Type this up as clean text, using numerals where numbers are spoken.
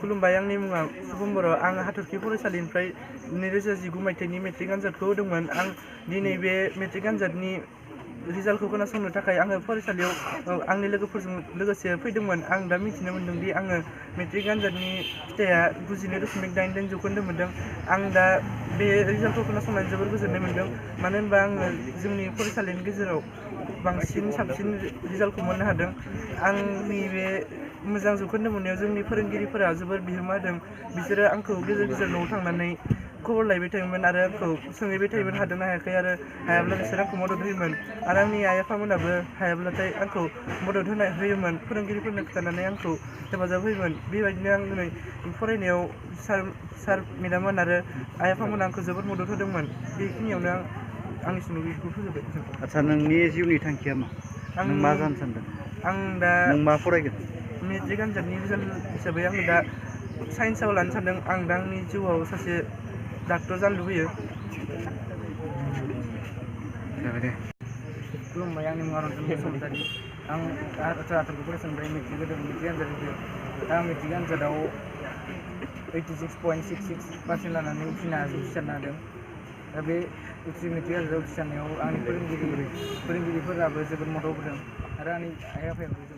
खुलुमबाय, आंनि मुङा सुबुं बर'। आं हाथरखि फरायसालिनिफ्राय 2019 मायथाइनि मेट्रिक आनजादखौ होदोंमोन। आं दिनै बे मेट्रिक आनजादनि रिजाल्टखौ खोनासंनो थाखाय आङो फरायसालियाव आंनि लोगोफोरजों लोगोसे फैदोंमोन। आं दा मिथिनो मोन्दों दि आङो मेट्रिक आनजादनि फिथाइया 92.88 जौखोन्दो मोन्दों। आं दा बे रिजाल्टखौ खोनासंनानै जोबोर गोजोननाय मोन्दों, मानो होनबा आङो जोंनि फरायसालिनि गेजेराव बांसिन साबसिन रिजाल्टखौ मोननो हादों। आंनि बे मोजां जौखोन्दो मोननायाव जोंनि फोरोंगिरिफोरा जोबोर बिहोमा होदों। बिसोरो आंखौ गेजेर गेजेर न'आव थांनानै खबर लायबाय थायोमोन आरो आंखौ सोंहैबाय थायोमोन हादोंना हायाखै, आरो हायाब्ला बिसोर आंखौ मदद होयोमोन। आरो आंनि आइ आफामोनाबो हायाब्लाथाय आंखौ मदद होयोमोन, फोरोंगिरिफोरनो खिन्थानानै आंखौ हेफाजाब होयोमोन। बेबायदिनो आं दिनै फरायनायाव सार मेडाममोन आरो आइ आफामोना आंखौ जोबोद मदद होदोंमोन। बेखिनियावनो आंनि सुंद'थिखौ फोजोबबाय। आदसा, नोंनि जिउनि थांखिया मा? नों मा जानो सानदों? आं दा नों मा फरायगोन? मेट्रिक आनजादनि रिजाल्ट हिसाबै आं दा साइन्सआव लानो सानदों। आं दा आंनि जिउआव सासे डाक्टर जानो लुबैयो। जाबाय दे। खुलुमबाय, आंनि मुङा रन्जन बसुमतारी। आं हाथरखि फरायसालिनिफ्राय मेट्रिक होदों, मेट्रिक आनजाद होदों। दा आं मेट्रिक आनजादाव 86.66% लानानै उथ्रिसारनो हादों। दा बे मेट्रिक आनजादाव उथ्रिसारनायाव आंनि फोरोंगिरिफोराबो जोबोद मदद होदों, आरो आंनि आइ आफायाबो